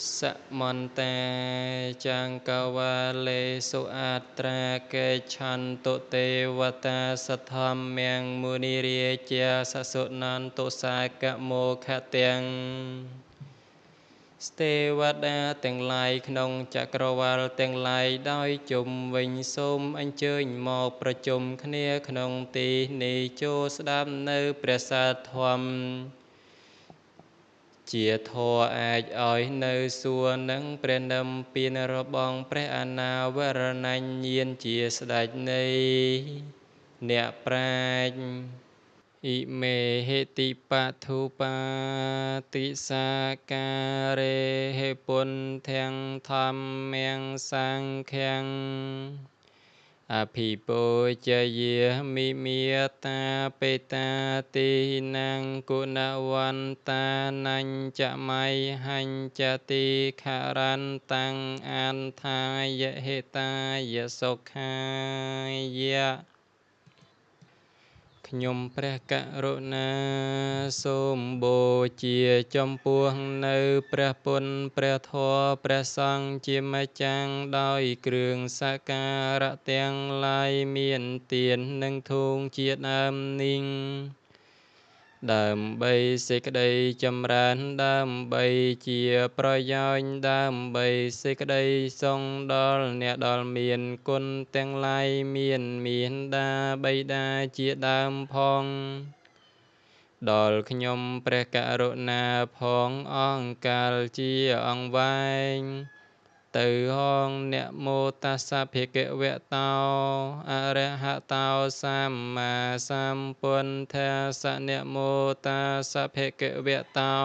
សមន្តាចង្កវាលេសុអត្រាកេឆន្តុទេវតាសធម្មំមុនិរាជាសសុនន្តុសាកមោខទាំងស្ទេវតាទាំងឡាយក្នុងចក្រវាលទាំងឡាយដោយជុំវិញសូមអញ្ជើញមកប្រជុំគ្នាក្នុងទីនេះចូលស្ដាប់នៅព្រះសាធម្មជាធម៌អាចឲ្យនៅសួគ៌និងព្រះនិព្វានរបស់ព្រះអនាវរណញ្ញាណជាស្ដេចនៃអ្នកប្រាជ្ញអ៊ិមេហេតិបធុបាតិសាការេហេពុនធាំងធម្មំសង្ឃំអភិពោជយាមិមេតាបេតាទីនងគុណវន្តានញ្ចមៃហញ្ចតិខរន្តាំងអន្ថាយហេតាយសុខាយៈខ្ញុំព្រះករុណាសូមបូជាចំពោះនៅព្រះពុទ្ធព្រះធម៌ព្រះសង្ឃជាម្ចាស់ដោយគ្រឿងសក្ការៈទាំងឡាយមានទាននិងធូងជាដើមនេះដើម្បីសេចក្តីចម្រើនដើម្បីជាប្រយោជន៍ដើម្បីសេចក្តីសុខដល់អ្នកដល់មានគុណទាំងឡាយមានមាតាបិតាជាដើមផងដល់ខ្ញុំព្រះករុណាផងអង្គកាលជាអង្គវែងទៅហងនមោតស្សៈភិក្ខវៈតោអរហតោសម្មាសម្ពុទ្ធាសនមោតស្សៈភិក្ខវៈតោ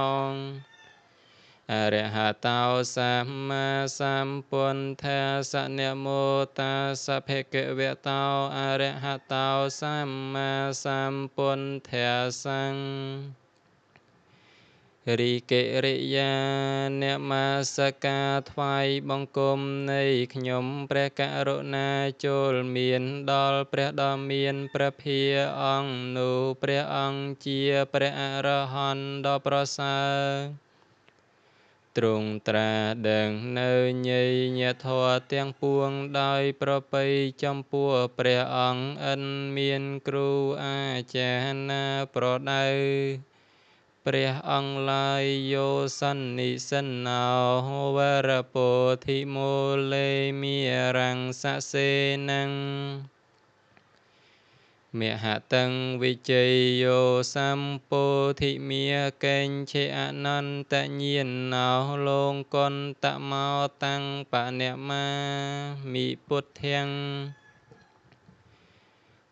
អរហតោសម្មាសម្ពុទ្ធាសនមោតស្សៈភិក្ខវៈតោអរហតោសម្មាសម្ពុទ្ធាសង្រិកិរិយានមស្ការថ្វាយបង្គំនៃខ្ញុំព្រះករុណាចូលមានដល់ព្រះដ៏មានព្រះភិអង្គនោះព្រះអង្គជាព្រះអរហន្តដ៏ប្រសើរទ្រង់ត្រាដឹងនៅញយធម៌ទាំងពួងដោយប្រពៃចំពោះព្រះអង្គឥនមានគ្រូអាចារ្យណាប្រដៅព្រះអង្គឡាយយោសន្និសិណោវរពោធិមូលេមិរੰសសេនំមហតੰវិជ័យយោសម្ពោធិមាកេញ្ឆេអនន្តញាណោលងកន្តមោតាំងបនមាមិពុទ្ធាំ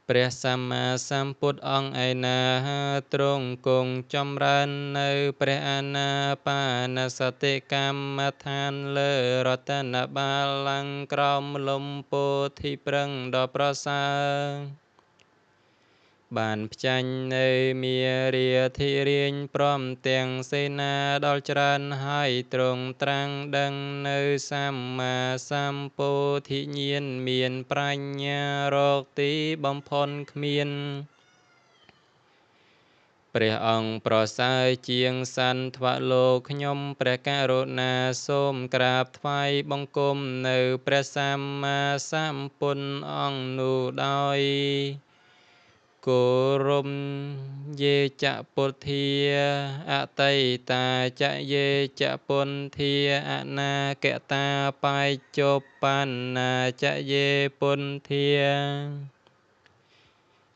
ព្រះសម្មាសម្ពុទ្ធអង្គឯណាទ្រង់គង់ចម្រើននៅព្រះអានាបានសតិកម្មដ្ឋានលើរតនបាលលង្កក្រោមលំពោធិព្រឹងដ៏ប្រសើរបានផ្ចាញ់នៅមារាធិរាជព្រមទាំងសេនាដល់ច្រើនហើយទ្រង់ត្រាំងដឹងនៅសម្មាសម្ពោធិញ្ញាណមានប្រាជ្ញារកទីបំផុតគ្មានព្រះអង្គប្រសើរជាងសន្ទវលោកខ្ញុំព្រះករុណាសូមក្រាបថ្វាយបង្គំនៅព្រះសម្មាសម្ពុទ្ធអង្គនោះដោយគោរមយេចពុទ្ធាអតីតាចយេចពុន្ធាអនាគតាបច្ចុប្បន្នាចយេពុន្ធា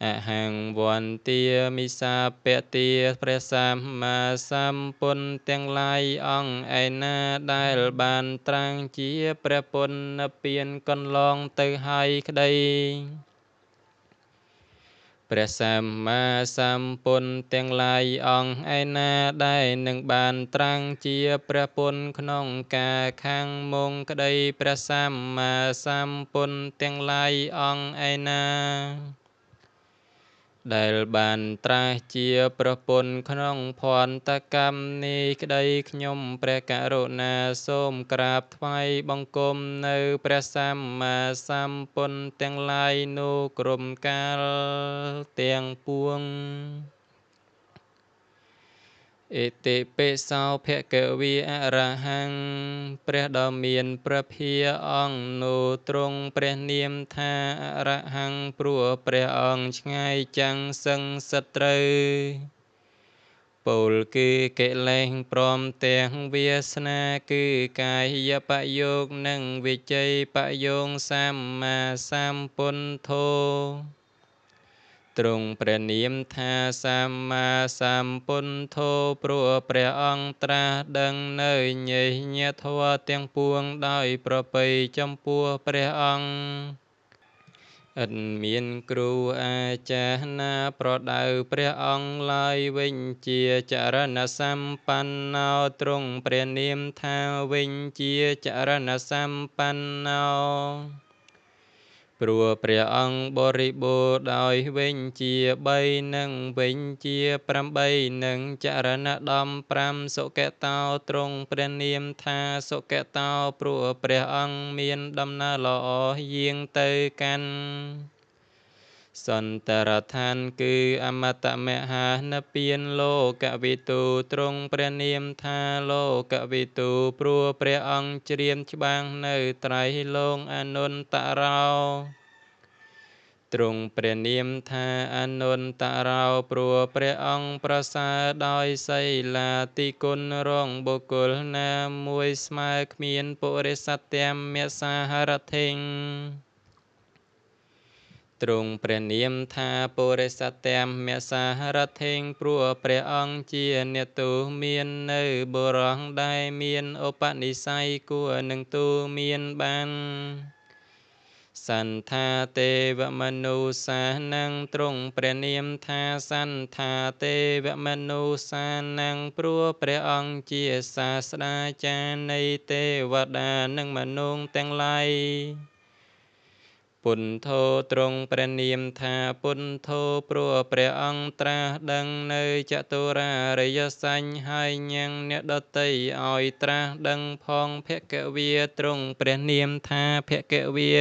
អហង្វន្ទាមិសាពតិព្រះសម្មាសម្ពុទ្ធទាំងឡាយអង្គឯណាដែលបានត្រាំងជាព្រះពុទ្ធនិព្វានកន្លងទៅហើយក្តីព្រះសម្មាសម្ពុទ្ធទាំងឡាយអង្គឯណាដែលនឹងបានត្រាំងជាព្រះពុទ្ធក្នុងការខាងមុខក្តីព្រះសម្មាសម្ពុទ្ធទាំងឡាយអង្គឯណាដែលបានត្រាស់ជាព្រះពុទ្ធក្នុងភន្តកម្មនេះក្តីខ្ញុំព្រះករុណាសូមក្រាបថ្វាយបង្គំនៅព្រះសម្មាសម្ពុទ្ធទាំងឡាយនោះគ្រប់កាលទាំងពួង។ ឥតិពិសោភគវីអរហង្គ ព្រះដ៏មានព្រះភាអង្គនោះទ្រង់ព្រះនាមថាអរហង្គ ព្រោះព្រះអង្គឆ្ងាយចាំងសឹងសត្រូវ ពោលគឺកិលេសព្រមទាំងវាសនា គឺកាយបយោគនិងវិជ័យបយោង សម្មាសម្ពុទ្ធោ ទ្រង់ព្រះនាមថាសម្មាសម្ពុទ្ធោ ព្រោះព្រះអង្គត្រាស់ដឹងនៅញយធម៌ទាំងពួងដោយប្រពៃចំពោះព្រះអង្គ ឥតមានគ្រូអាចារ្យណាប្រដៅព្រះអង្គឡើយ។ វិញជាចរណសម្បណ្ណោ ទ្រង់ព្រះនាមថាវិញជាចរណសម្បណ្ណោ ព្រោះព្រះអង្គបរិបូរណ៍ដោយវិញជា 3 និងវិញជា 8 និងចរណ15។ សុគតោ ទ្រង់ព្រះនាមថាសុគតោ ព្រោះព្រះអង្គមានដំណើរល្អយាងទៅកាន់សន្តរឋាន គឺអមតមហានិព្វាន។ លោកវិទូ ទ្រង់ព្រះនាមថាលោកវិទូ ព្រោះព្រះអង្គជ្រាបច្បាស់នៅត្រៃលោក។ អនុត្តរោ ទ្រង់ព្រះនាមថាអនុត្តរោ ព្រោះព្រះអង្គប្រសើរដោយសីលាតិគុណ រងបុគ្គលណាមួយស្មើគ្មាន។ ពុរិសត្តមសារថិង ទ្រង់ព្រះនាមថាពុរិសត្តមសារថិង ព្រោះព្រះអង្គជាអ្នកទូមាននៅបុរសដែលមានឧបនិស្ស័យគួរនឹងទូមានបាន។ សន្តាទេវមនុស្សានំ ទ្រង់ព្រះនាមថាសន្តាទេវមនុស្សានំ ព្រោះព្រះអង្គជាសាស្តាចារ្យនៃទេវតានិងមនុស្សទាំងឡាយ។ ពុទ្ធោ ទ្រង់ព្រះនាមថាពុទ្ធោ ព្រោះព្រះអង្គត្រាស់ដឹងនៅចតុរារិយសញ្ញ ហើយញ៉ាំងអ្នកដទៃឲ្យត្រាស់ដឹងផង។ ភគវា ទ្រង់ព្រះនាមថាភគវា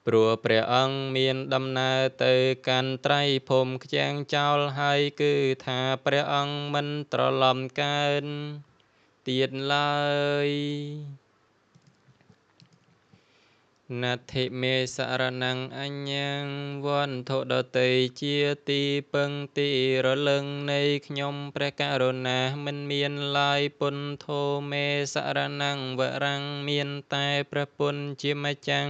ព្រោះព្រះអង្គមានដំណើរទៅកាន់ត្រៃភូមិខ្ចាំងចោលហើយ គឺថាព្រះអង្គមិនត្រឡប់កើនទៀតឡើយ។ ណដ្ឋិមេសរណងអញ្ញង វន្ធុដតីជាទីពឹងទីរលឹងនៃខ្ញុំព្រះករុណាមិនមានឡើយ។ ពុទ្ធោមេសរណងវរੰ មានតែព្រះពុទ្ធជាម្ចាំង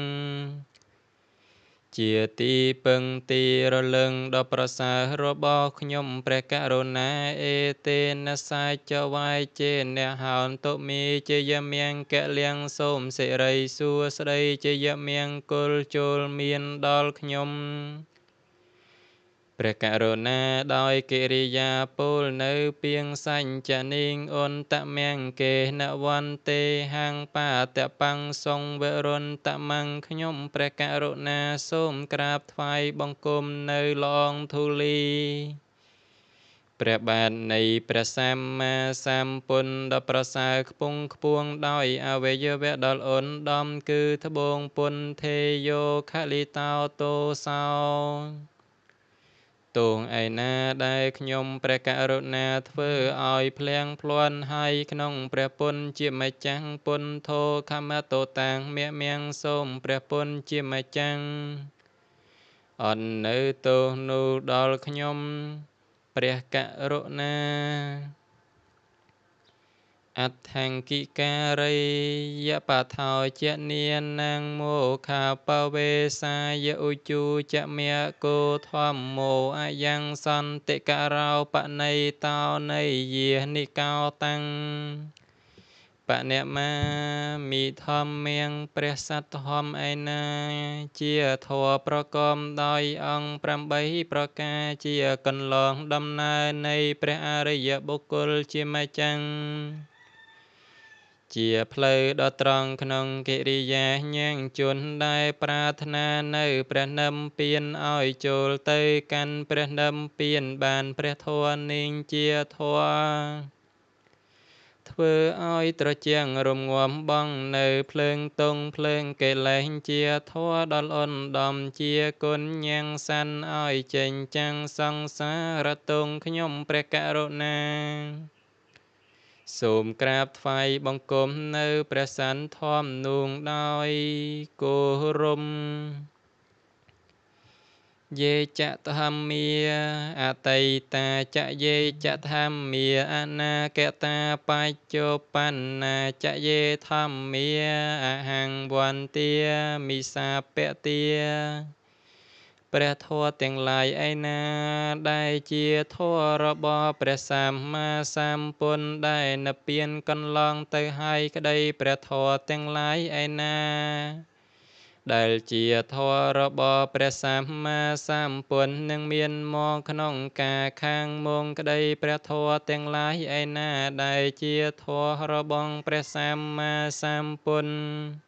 ជាទីពឹងទីរលឹងដ៏ប្រសើររបស់ខ្ញុំព្រះករុណា។ អេទេនសាចវាយចេនហោនតុមេជយមង្គលៀង សូមសិរីសួស្តីជយមង្គលចូលមានដល់ខ្ញុំព្រះករុណា ដោយកិរិយាពោលនៅពីងសញ្ចនីង អន្តមង្គេនវន្ទេហੰបាតបង្សង្វរុន្តមង្គ ខ្ញុំព្រះករុណាសូមក្រាបថ្វាយបង្គំនៅល្អងធូលីព្រះបាទនៃព្រះសម្មាសម្ពុទ្ធដ៏ប្រសើរខ្ពង់ខ្ពងដោយអវយវៈដល់ឧត្តម គឺត្បូងពុនធេយោខលិតោទោសោ ទងឯណាដែលខ្ញុំព្រះករុណាធ្វើឲ្យភ្លៀងភ្លាន់ហើយក្នុងព្រះពុទ្ធជាម្ចាំង។ ពុទ្ធោខមតោតាំងមមៀង សូមព្រះពុទ្ធជាម្ចាំងអត់នៅទោសនោះដល់ខ្ញុំព្រះករុណា។ អដ្ឋង្គិការិយបថោចនានាងមោខាបវេសាយឧជូចមគោធម្មោអយ៉ាងសន្តិករោបណៃតោនៃយានិកោតាំងបណមាមិធម្មៀង ព្រះសត្វធម្មឯណាជាធម៌ប្រកបដោយអង្គ 8 ប្រការ ជាកន្លងដំណើរនៃព្រះអរិយបុគ្គលជាម្ចាំង ជាផ្លូវដ៏ត្រង់ក្នុងកិរិយាញ៉ាំងជនដែលប្រាថ្នានៅព្រះនិព្វានឲ្យចូលទៅកាន់ព្រះនិព្វានបាន។ ព្រះធម៌នេះជាធម៌ធ្ ធ្វើឲ្យត្រជាងរំងាំបងនៅភ្លើងតុងភ្លើងកិលេសជាធម៌ដល់ឧត្តមជាគុណញ៉ាំងសាន់ឲ្យចេញចាំងសង្សារទងខ្ញុំព្រះករុណាសូមក្រាបថ្វាយបង្គំនៅព្រះសន្ធម្មនួងដោយគោរពយេចតម្មាអតីតាចយេចធម្មាអនាគតាបច្ចុប្បន្នាចយេធម្មាអហង្វន្ទាមិសាពទាព្រះធម៌ទាំងឡាយឯណាដែលជាធម៌របស់ព្រះសម្មាសម្ពុទ្ធដែលនិព្វានកន្លងទៅហើយក្តីព្រះធម៌ទាំងឡាយឯណាដែលជាធម៌របស់ព្រះសម្មាសម្ពុទ្ធនឹងមានមកក្នុងការខាងមុខក្តីព្រះធម៌ទាំងឡាយឯណាដែលជាធម៌របស់ព្រះសម្មាសម្ពុទ្ធ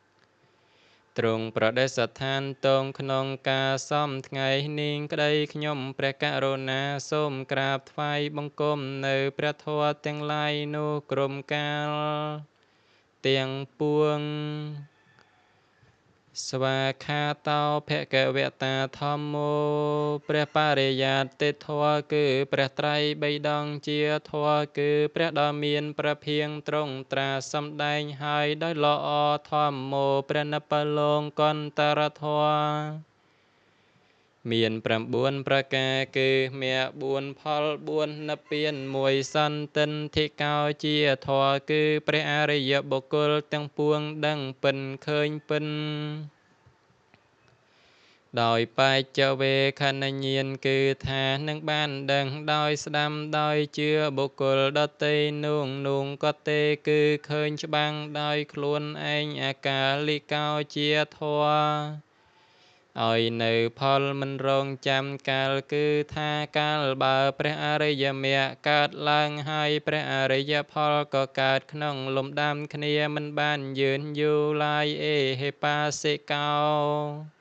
ទ្រង់ប្រដេស្ថានតងក្នុងការសំថ្ងៃនេះក្តីខ្ញុំព្រះករុណាសូមក្រាបថ្វាយបង្គំនៅព្រះធម៌ទាំងឡាយនោះក្រុមកាលទាំងពួងស្វាខាតោភគវតាធម្មោព្រះបរិយត្តិធម៌គឺព្រះត្រៃបិដកជាធម៌គឺព្រះដ៏មានព្រះភិងទ្រង់ត្រាសម្ដែងហើយដោយល្អធម្មោព្រះនិព្វានកន្តរធម៌មាន9ប្រការគឺមគ្គ4ផល4និព្វាន1សន្តិនធិកោជាធម៌គឺព្រះអរិយបុគ្គលទាំងពួងដឹងពិនឃើញពិនដោយបច្ចវេខណញ្ញាណគឺថានឹងបានដឹងដោយស្ដាំដោយជឿបុគ្គលដទៃនួងនួងក៏ទេគឺឃើញច្បាំងដោយខ្លួនឯងអាកាលិកោជាធម៌ឲ្យនៅផលមិនរងចាំកាលគឺថាកាលបើព្រះអរិយមគ្គកើតឡើងហើយព្រះអរិយផលក៏កើតក្នុងលំដាំគ្នាមិនបានយឺនយូរឡើយអេហេបាសិកោ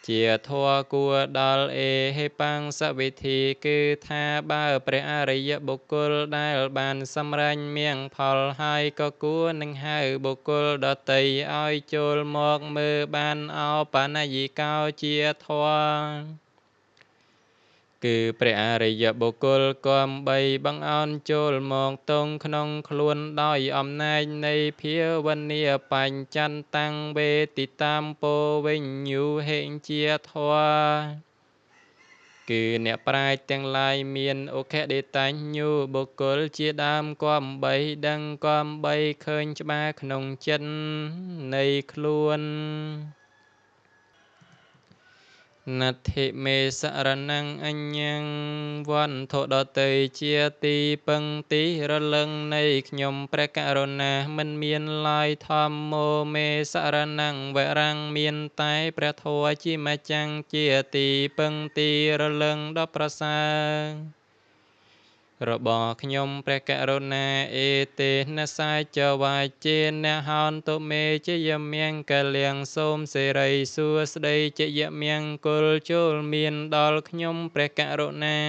ជាធម៌គួរដល់អេហេបាំងសវិធីគឺថាបើព្រះអរិយបុគ្គលដែលបានសម្រេចមគ្គផលហើយក៏គួរនឹងហៅបុគ្គលដទៃឲ្យចូលមកមើលបានអោបនយិកោជាធម៌គឺព្រះអរិយបុគ្គលគប្បីបង្អោនចូលមកទងក្នុងខ្លួនដោយអំណាចនៃភាវនាបញ្ចន្តាំងវេទិតាមពោវិញ្ញូហិជាធម៌គឺអ្នកប្រាជ្ញទាំងឡាយមានឧខដិតញ្ញូបុគ្គលជាដើមគប្បីដឹងគប្បីឃើញច្បាស់ក្នុងចិត្តនៃខ្លួនណដ្ឋិមេសរណងអញ្ញងវន្ធុដទៃជាទីពឹងទីរលឹងនៃខ្ញុំព្រះករុណាមិនមានឡើយធម្មោមេសរណងវរាំងមានតែព្រះធម៌ជាម្ចាំងជាទីពឹងទីរលឹងដ៏ប្រសើររបស់ខ្ញុំព្រះករុណាអេទេនសាចវាចេនហន្តតុមេជយមង្គលៀងសូមសិរីសួស្តីជយមង្គលចូលមានដល់ខ្ញុំព្រះករុណា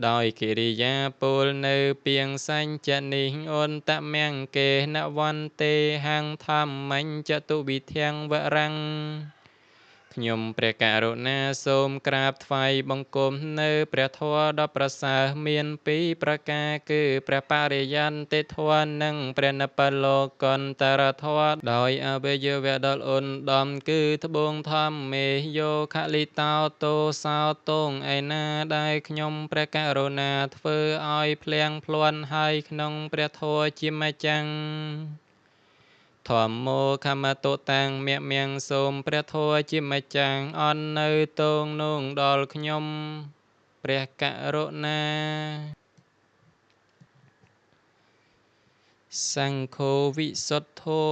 ដោយកិរិយាពលនៅពីងសញ្ចនិអន្តមង្គេនវន្ទេហង្ធម្មញ្ចតុវិធាំងវរੰខ្ញុំព្រះករុណាសូមក្រាបថ្វាយបង្គំនៅព្រះធម៌ដ៏ប្រសើរមានពីរប្រការគឺព្រះបរិយត្តិធម៌និងព្រះនិព្វានកន្តរធម៌ដោយអវយវៈដល់ឧត្តមគឺត្បូងធម្មេយោខលិតោតោសោតងឯណាដែលខ្ញុំព្រះករុណាធ្វើឲ្យភ្លៀងភ្លាន់ហើយក្នុងព្រះធម៌ជាម្ចាំងធម្មោខមតុតាំងមគ្គមៀងសូមព្រះធម៌ជាម្ចាំងអន់នៅតងនងដល់ខ្ញុំព្រះករុណាសង្ឃោវិសុទ្ធោ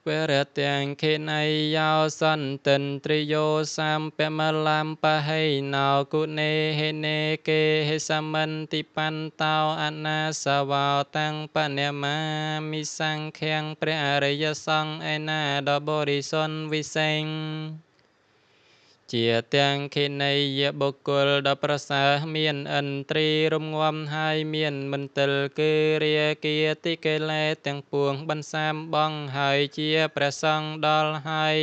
វរទាំងខេណៃយោសន្តិនត្រិយោសម្ពមលំបហេណោគុណេហេនេកេហេសមន្តិបន្តោអនាសវោតាំងបណមាមិសង្ឃាំងព្រះអរិយសង្ឃឯណាដ៏បរិសុទ្ធវិសេង ជាទាំងខិនៃយបុគ្គលដ៏ប្រសើរ មានឥន្ទ្រីរំងាំហើយ មានមន្ទិលគឺរាគាតិកិលេសទាំងពួងបន្សាមបងហើយ ជាព្រះសង្ឃដល់ហើយ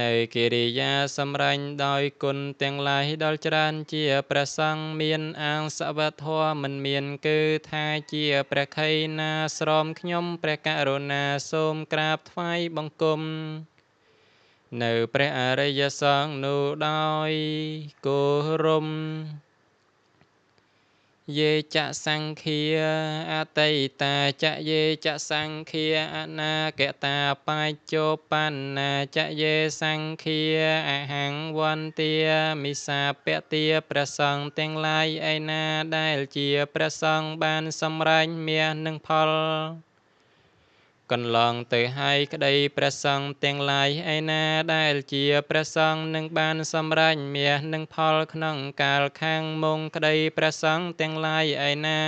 នៅកិរិយាសម្រាញ់ដោយគុណទាំងឡាយដល់ច្រើន ជាព្រះសង្ឃមានអាងសវធម៌មិនមាន គឺថាជាព្រះខៃណាស្រមខ្ញុំព្រះករុណាសូមក្រាបថ្វាយបង្គំនៅព្រះអរិយសង្ឃនោះដោយគោរព។ យេចសង្ឃាអតីតាចយេចសង្ឃាអនាគតាបច្ចុប្បន្នាចយេសង្ឃា អហង្វន្ទាមិសាពទា ព្រះសង្ឃទាំងឡាយឯណាដែលជាព្រះសង្ឃបានសម្រេចមាសនិងផលកន្លងទៅហើយក្តី ព្រះសង្ឃទាំងឡាយឯណាដែលជាព្រះសង្ឃនឹងបានសម្រេចមាសនិងផលក្នុងកាលខាងមុខក្តី ព្រះសង្ឃទាំងឡាយឯណា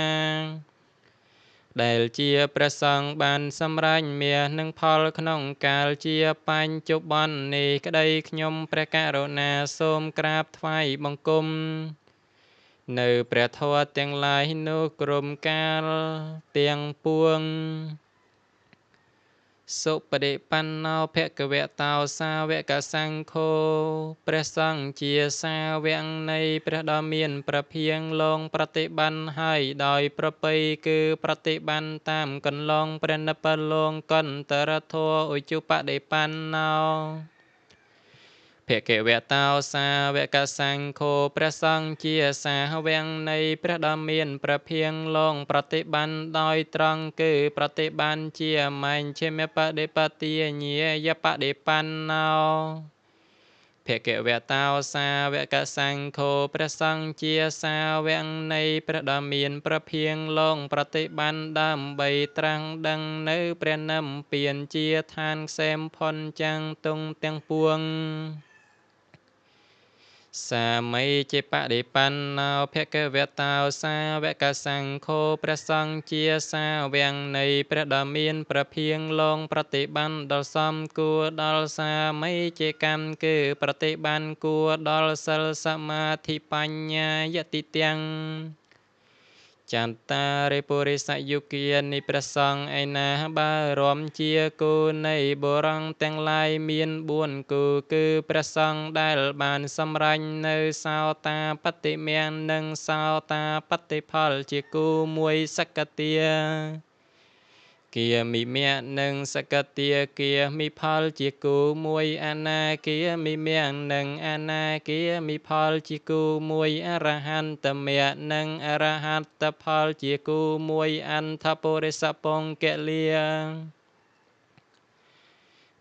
ដែលជាព្រះសង្ឃបានសម្រេចមាសនិងផលក្នុងកាលជាបញ្ចុប្បន្ននេះក្តី ខ្ញុំព្រះករុណាសូមក្រាបថ្វាយបង្គំនៅព្រះធម៌ទាំងឡាយនោះក្រុមកាលទាំងពួង។ សុបដិបណ្ណោភគវតោសាវកសង្ឃោ ព្រះសង្ឃជាសាវកនៃព្រះដ៏មានព្រះភិយលងប្រតិបណ្ណហើយដោយប្រពៃ គឺប្រតិបណ្ណតាមកន្លងព្រះនិព្វានលងកន្តរធัว ឧជុបដិបណ្ណោភគវតោសាវកសង្ឃោ ព្រះសង្ឃជាសាវកនៃព្រះដ៏មានព្រះភិយលងប្រតិបណ្ណដោយត្រង់ គឺប្រតិបណ្ណជាមញ្ឆិមបដិបទាញាយបដិបណ្ណោភគវតោសាវកសង្ឃោ ព្រះសង្ឃជាសាវកនៃព្រះដ៏មានព្រះភិយលងប្រតិបណ្ណដើម្បីត្រាស់ដឹងនៅព្រះនិព្វានជាឋានក្សេមផុនចាំងទុងទាំងពួង។ សាមីជាបដិបណ្ណោភគវតោសាវកសង្ឃោ ព្រះសង្ឃជាសាវកនៃព្រះដ៏មានព្រះភិយលងប្រតិបណ្ណដល់សំគួរដល់សាមីជាកម្ម គឺប្រតិបណ្ណគួរដល់សិលសមាធិបញ្ញាយតិទាំងចន្តារិពុរិសយុគានិ ព្រះសង្ឃឯណាបើរំជាគូនៃបុរងទាំងឡាយមាន 4 គូ គឺព្រះសង្ឃដែលបានសម្រេចនៅសោតាបតិមគ្គនិងសោតាបតិផលជាគូមួយ សកតាគាមិមគ្គនិងសកតាគាមិផលជាគូមួយ អនាគាមិមគ្គនិងអនាគាមិផលជាគូមួយ អរហន្តមគ្គនិងអរហន្តផលជាគូមួយ អន្ធពុរិសពង្កលា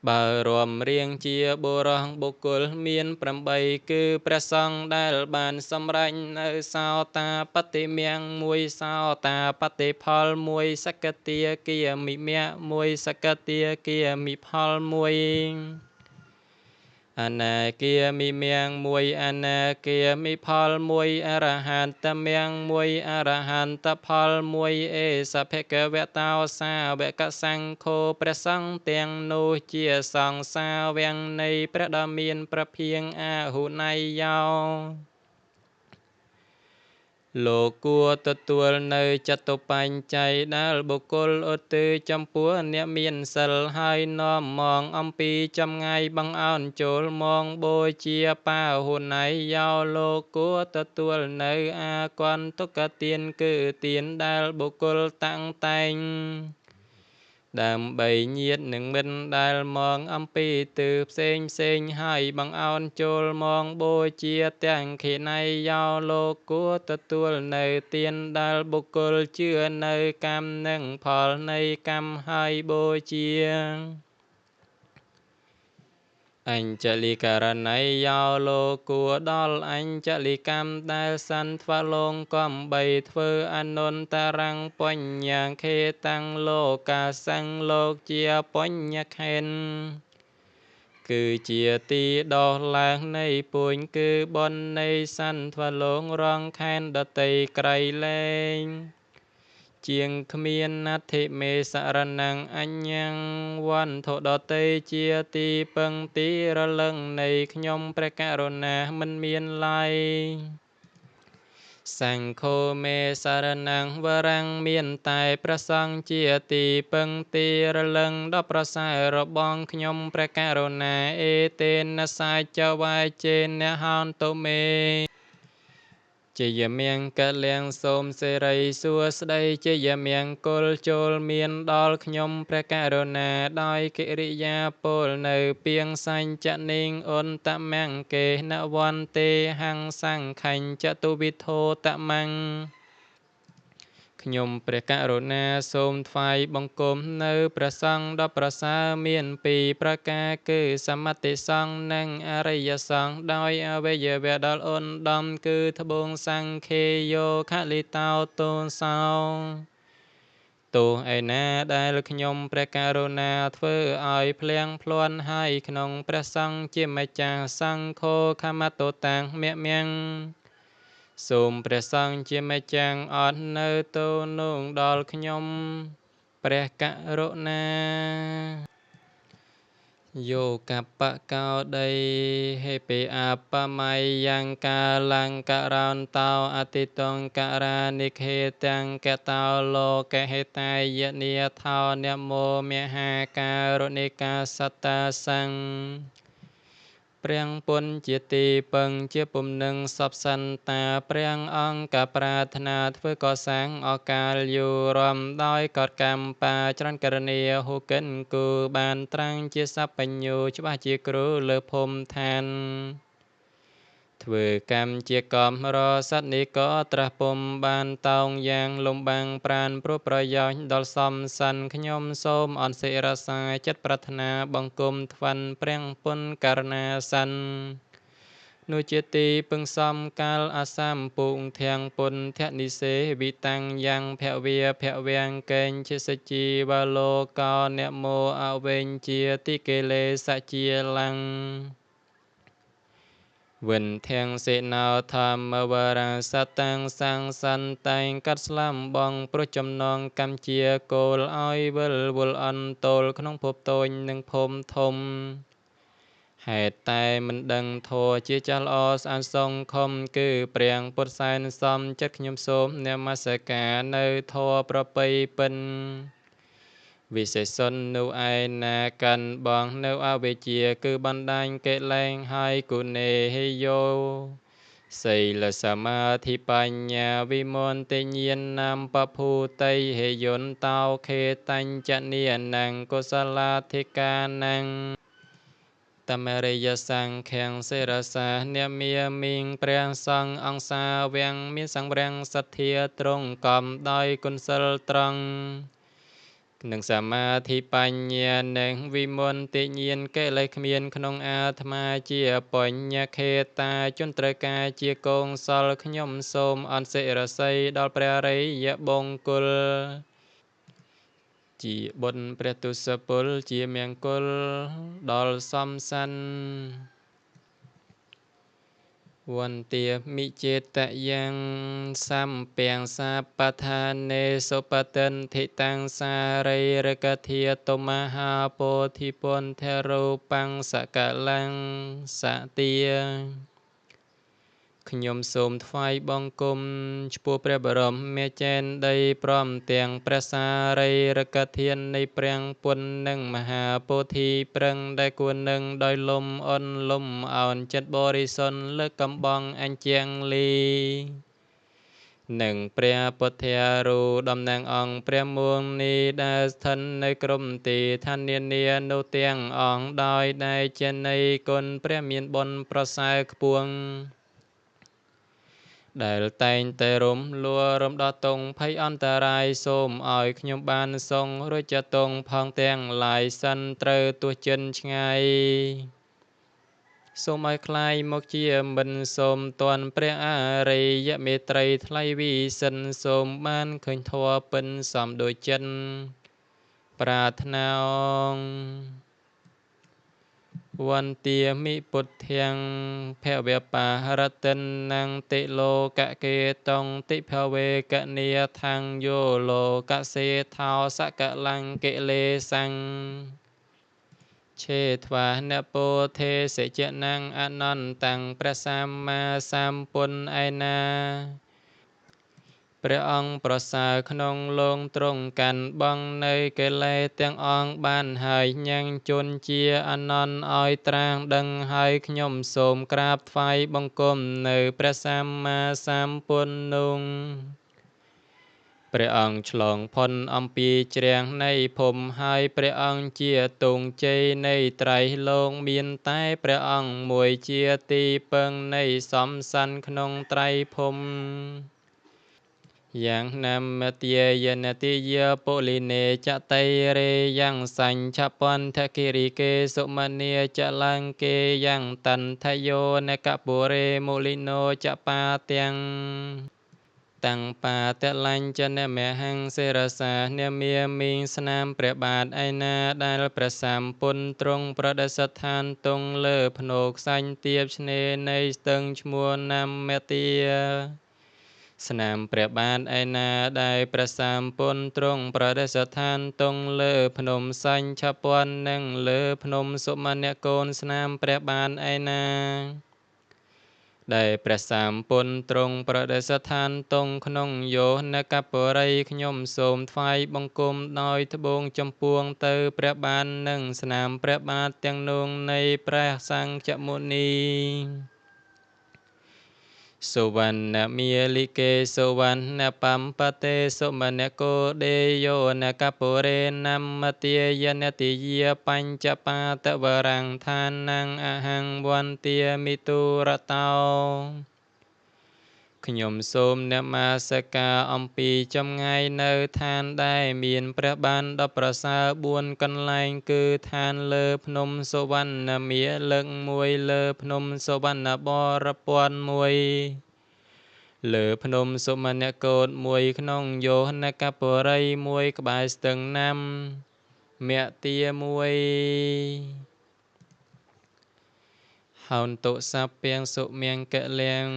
បើរួមរៀងជាបុរសបុគ្គលមាន 8 គឺព្រះសង្ឃដែលបានសម្រេចនៅសោតាបតិមគ្គមួយ សោតាបតិផលមួយ សកតាគាមិមគ្គមួយ សកតាគាមិផលមួយ អនាគាមិមគ្គមួយ អនាគាមិផលមួយ អរហន្តមគ្គមួយ អរហន្តផលមួយ អេសភគវតោសាវកសង្ឃោ ព្រះសង្ឃទាំងនោះជាសង្ឃសាវកនៃព្រះដ៏មានព្រះភិយអាហុណយយោ លោកគួរទទួលនៅចតុបញ្ច័យដែលបុគ្គលឧទ្ទិសចំពោះអ្នកមានសិល ហើយនាំមកអំពីចម្ងាយបង្អោនចូលមកបូជាបាហុណៃយោ លោកគួរទទួលនៅអាគន្តុកទាន គឺទានដែលបុគ្គលតាំងតែងដើម្បីញាតនិងមិត្តដែលមកអំពីទិសផ្សេងផ្សេង ហើយបង្អោនចូលមកបូជាទាំងខិណៃយោ លោកគួរទទួលនៅទានដែលបុគ្គលជឿនៅកម្មនិងផលនៃកម្មហើយបូជា។ អញ្ចលិករណីយោ លោកគួរដល់អញ្ចលិកម្មដែលសន្ធ្វលងកំបីធ្វើអនុន្តរੰបញ្ញខេតាំងលោកាសੰ លោកជាបញ្ញខេន គឺជាទីដោះឡើងនៃពួញ គឺបុណ្យនៃសន្ធ្វលងរងខែនដតីក្រៃលែង ជាងគ្មានអដ្ឋិមេសរណងអញ្ញងវន្ធុដតីជាទីពឹងទីរលឹងនៃខ្ញុំព្រះករុណាមិនមានឡើយ។ សង្ឃោមេសរណងវរੰមានតែព្រះសង្ឃជាទីពឹងទីរលឹងដ៏ប្រសើររបស់ខ្ញុំព្រះករុណា។ អេតេនសាចវាចេនហន្តតុមេ ជយមង្គលៀងសូមសេរីសួស្តីជយមង្គលចូលមានដល់ខ្ញុំព្រះករុណា ដោយកិរិយាពលនៅពីងសញ្ចនិងអន្តមង្គេនវន្ទេហង្សង្ខញ្ចតុវិធោតមង្គ។ ខ្ញុំព្រះករុណាសូមថ្វាយបង្គំនៅព្រះសង្ឃដ៏ប្រសើរមានពីរប្រការ គឺសមតិសង្ឃនិងអរិយសង្ឃ ដោយអវយវៈដល់ឧត្តម គឺត្បូងសង្ឃេយោខលិតោទោសោទោះឯណាដែលខ្ញុំព្រះករុណាធ្វើឲ្យភ្លៀងភ្លាន់ហើយក្នុងព្រះសង្ឃជាម្ចាស់ សង្ឃោខមតុតាំងមគ្គមង្គ សូមព្រះសង្ឃជាម្ចាស់អត់នៅទោនងដល់ខ្ញុំព្រះករុណា។ យោកបកោដីហេពេអបមៃយ៉ាងកាលង្ករន្តោអតិតងការានិខេទាំងកតោលោកហេតាយនិថោនមោមហាការុណិកាសត្តាសង្ឃ ព្រះពុនជាទីពឹងជាពំនឹងសពសន្តា ព្រះអង្គប្រាថ្នាធ្វើកសាងអកាលយូររំដោយកតកម្មបាច្រើនករណីហុកិនគូបានត្រាំងជាសបញ្ញូច្បាស់ជាគ្រូលើភូមិឋាន ធ្វើកម្មជាកំរសត្វនេះក៏ត្រាស់ពុំបានតោងយ៉ាងលំបាំងប្រាន ព្រោះប្រយោជន៍ដល់សំសិន ខ្ញុំសូមអនសិរសាចិត្តប្រាថ្នាបង្គំថ្វាន់ព្រះពុនករណាសិន នោះជាទីពឹងសំកាលអសម្ពុងធាំងពុនធនិសេវិតាំងយ៉ាងភវាភវាងកេងជាសជីវលោកោនមោអវេញជាតិកិលេសជាលੰវិនធាំងសេណោធម្មវរាសតាំងសង្សន្តែងកាត់ស្លាំបង ព្រោះចំណងកម្មជាគោលឲ្យវិលវល់អន្តោលក្នុងភពតូចនិងភពធំ ហេតុតែមិនដឹងធម៌ជាចាស់ល្អស្អាតសង្ឃំ គឺព្រះពុទ្ធសែនសំចិត្ត ខ្ញុំសូមនមស្ការនៅធម៌ប្រពៃពិនវិសេសននោះឯណាកាន់បងនៅអវិជ្ជា គឺបណ្ដាញកិលែងហើយគុណេហេយោសីលសមាធិបញ្ញាវិមន្តញាណំពភូតីហេយន្តោខេតញ្ចនីនੰកុសលាធិកានੰតមរិយសង្ឃាំងសិរសានិមាមីង ព្រះសង្ឃអង្គសាវាំងមានសង្វរាំងសទ្ធាត្រង់កំដោយគុណសិលត្រង់ នឹងសមាធិបញ្ញានិងវិមន្តញាណ កិលេសគ្មានក្នុងអាត្មាជាបញ្ញខេតាជនត្រូវការជាកងសល ខ្ញុំសូមអន្តសិរស័យដល់ព្រះរិយបង្គល ជាបុណ្យព្រះទុសពលជាមង្គលដល់សំសាន។ វន្តាមិចេតយ៉ាងសម្ពាំងសាបឋានេសុបតិនធិតាំងសារីរកធាតុមហាពោធិពន្ធរូបង្សកលੰសទា ខ្ញុំសូមថ្វាយបង្គំឆ្ពោះព្រះបរមមេចេនដី ព្រមទាំងព្រះសារីរិកធាននៃព្រះពុទ្ធនិងមហាពោធិប្រឹង ដែលគួរនឹងដោយលំអន់លំអោនចិត្តបរិសុទ្ធលើកកំបងអញ្ជាងលី និងព្រះពុទ្ធារូតំណាងអង្គព្រះមុនី ដែលស្ថិតនៅក្រុមទីឋាននានានោះទាំងអង្គ ដោយដែលជានៃគុណព្រះមានបុណ្យប្រសើរខ្ពង់ ដែលតែងតែរំលួរំដោះទងភ័យអន្តរាយ សូមឲ្យខ្ញុំបានសងរួចចតុងផងទាំងឡាយសិន ត្រូវទោះចិនឆ្ងាយសូមឲ្យคล้ายមកជាមិនសូមតន់ព្រះអរិយមេត្រីថ្លៃវិសិន សូមបានឃើញធម៌ពិនសំដូចចិនប្រាថ្នា។ វន្ទាមិពុទ្ធាំភវបារតិនੰតិលោកកេតុងតិភវេកនីថាងយោលោកសេថោសកលੰកិលេសੰឆេថ្វានពោធេសិចនੰអនន្តੰព្រះសម្មាសម្ពុទ្ធឯណា ព្រះអង្គប្រសើរក្នុងលោងទ្រង់កាន់បងនៅកិលេសទាំងអង្គបានហើយ ញ៉ាំងជនជាអនន្តឲ្យត្រាងដឹងហើយ ខ្ញុំសូមក្រាបថ្វាយបង្គំនៅព្រះសម្មាសម្ពុទ្ធនោះ។ ព្រះអង្គឆ្លងផុនអំពីជ្រាំងនៃភពហើយ ព្រះអង្គជាទងជ័យនៃត្រៃលោក មានតែព្រះអង្គមួយជាទីពឹងនៃសំសានក្នុងត្រៃភព។ យ៉ាងណាមទាយនតិយាពុលិនេចតៃរេយ៉ាងសញ្ឆពន្ធគិរិកេសុមនីចលង្កេយ៉ាងតន្ធយោនកបុរេមុលិណោចបាទាំងតាំងបាតលញ្ចនមហង្សិរសានមាមីង ស្នាមព្រះបាទឯណាដែលព្រះសម្ពុទ្ធទ្រង់ប្រដិស្ថានទងលើភ្នោខ្សាញ់ទៀបឆ្នេរនៃស្ទឹងឈ្មោះនមទា ស្នាមព្រះបាទឯណាដែលព្រះសម្ពុទ្ធទ្រង់ប្រដិស្ថានទងលើភ្នំសញ្ឆពន្ធនិងលើភ្នំសុមនកូន ស្នាមព្រះបាទឯណាដែលព្រះសម្ពុទ្ធទ្រង់ប្រដិស្ថានទងក្នុងយោនកបរិយ ខ្ញុំសូមថ្វាយបង្គំដោយត្បូងចំពួងទៅព្រះបាទនិងស្នាមព្រះបាទទាំងនោះនៃព្រះសង្ឃមុនី។ សុវណ្ណមាលិកេសុវណ្ណបំបតេសុមនកោដេយោនកពុរេនមទាយនតិយាបញ្ចបាតវរੰឋានੰអហង្វន្ទាមិទុរតោ ខ្ញុំសូមនមស្ការអំពីចម្ងាយនៅឋានដែលមានព្រះបានដ៏ប្រសើរ 4 កន្លែង គឺឋានលើភ្នំសុវណ្ណមាលឹកមួយ លើភ្នំសុវណ្ណបរពន្ធមួយ លើភ្នំសុមនកោតមួយ ក្នុងយោនកបុរីមួយ ក្បែរស្ទឹងណាំមទាមួយ។ ហោនតុសព្យងសុមង្គលៀង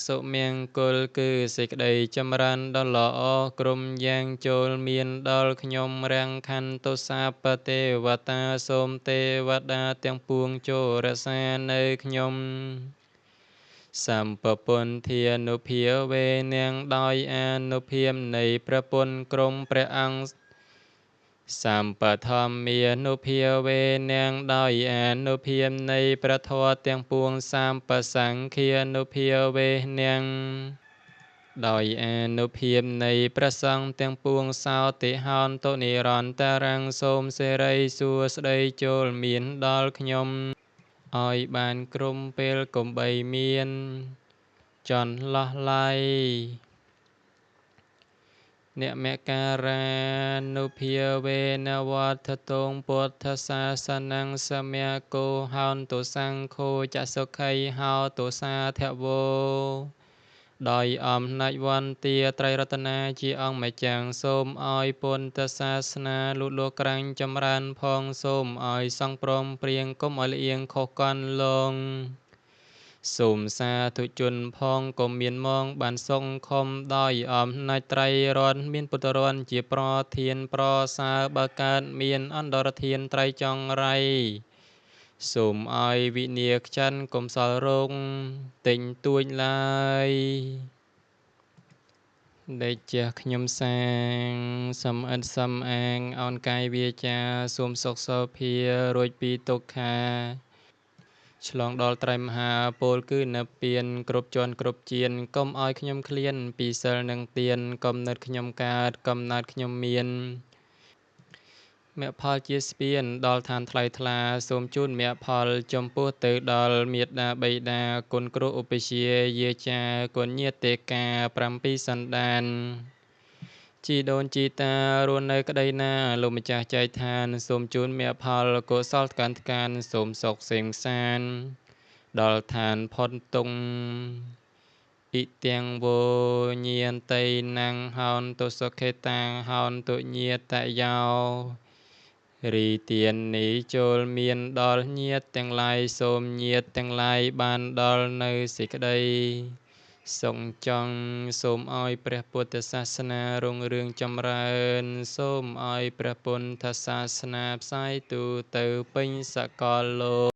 សុមង្គលគឺសេចក្តីចម្រើនដ៏ល្អក្រុមយ៉ាងចូលមានដល់ខ្ញុំ រាំងខន្តុសាពទេវតា សូមទេវតាទាំងពួងចូលរក្សានៅខ្ញុំ។ សម្ពពុន្ធានុភាវេនាង ដោយអានុភាពនៃព្រះពុទ្ធក្រុមព្រះអង្គ។ សម្បធម្មានុភាវេនាង ដោយអានុភាពនៃព្រះធម៌ទាំងពួង។ សម្បសង្ឃានុភាវេនាង ដោយអានុភាពនៃព្រះសង្ឃទាំងពួង។ សោតិហោនតុនិរន្តរੰ សូមសិរីសួស្តីចូលមានដល់ខ្ញុំឲ្យបានក្រុមពេលកុំបីមានចន្លោះឡៃ។ អ្នកមការានុភាវេនវត្ថតុងពុទ្ធសាសនំសមគោហោនតុសង្ឃោចសុខីហោតុសាធវោ ដោយអំណាចវន្តាត្រៃរតនាជាអង្គម្ចាំង សូមឲ្យពុទ្ធសាសនាលូតលាស់ក្រាញ់ចម្រើនផង សូមឲ្យសង្ឃព្រមព្រៀងកុំឲ្យលៀងខុសកន់លង សូមសាធុជនផងកុំមានមងបានសុងខំ ដោយអំណាចត្រៃរតន៍មានពុទ្ធរនជាប្រធានប្រសើរ បើកើតមានអន្តរធានត្រៃចង្រៃ សូមឲ្យវិនាខ្ចិនកុំសល់រោគទិញទួញឡើយ។ ដេចះខ្ញុំសាងសំអិតសំអាងអោនកាយវាចា សូមសុខសោភារួចពីទុក្ខា ឆ្លងដល់ត្រៃមហាពលគឺនិព្វាន គ្រប់ជាន់គ្រប់ជាន កុំឲ្យខ្ញុំឃ្លានពីសិលនិងទាន កំណត់ខ្ញុំកើតកំណត់ខ្ញុំមានមគ្គផលជាស្ពានដល់ឋានថ្លៃថ្លា សូមជូនមគ្គផលចំពោះទៅដល់មេដាបៃតា គុណគ្រូឧបជាយាចា គុណញាតិកា 7 សន្តាន ជីដូនជីតារស់នៅក្តីណា លោកម្ចាស់ចែកឋាន សូមជូនមគ្គផលកុសលថ្កានថ្កាន សូមសុខសេងសានដល់ឋានផុតទុង។ អ៊ិទាំងវោញានតៃណាំងហោនទុសុខេតាហោនទុញាតយោ រីទាននេះចូលមានដល់ញាតិទាំងឡាយ សូមញាតិទាំងឡាយបានដល់នៅសេចក្តីសុខចង់ សូមឲ្យព្រះពុទ្ធសាសនារុងរឿងចម្រើន សូមឲ្យព្រះពុទ្ធសាសនាផ្សាយទូទៅពេញសកលលោក។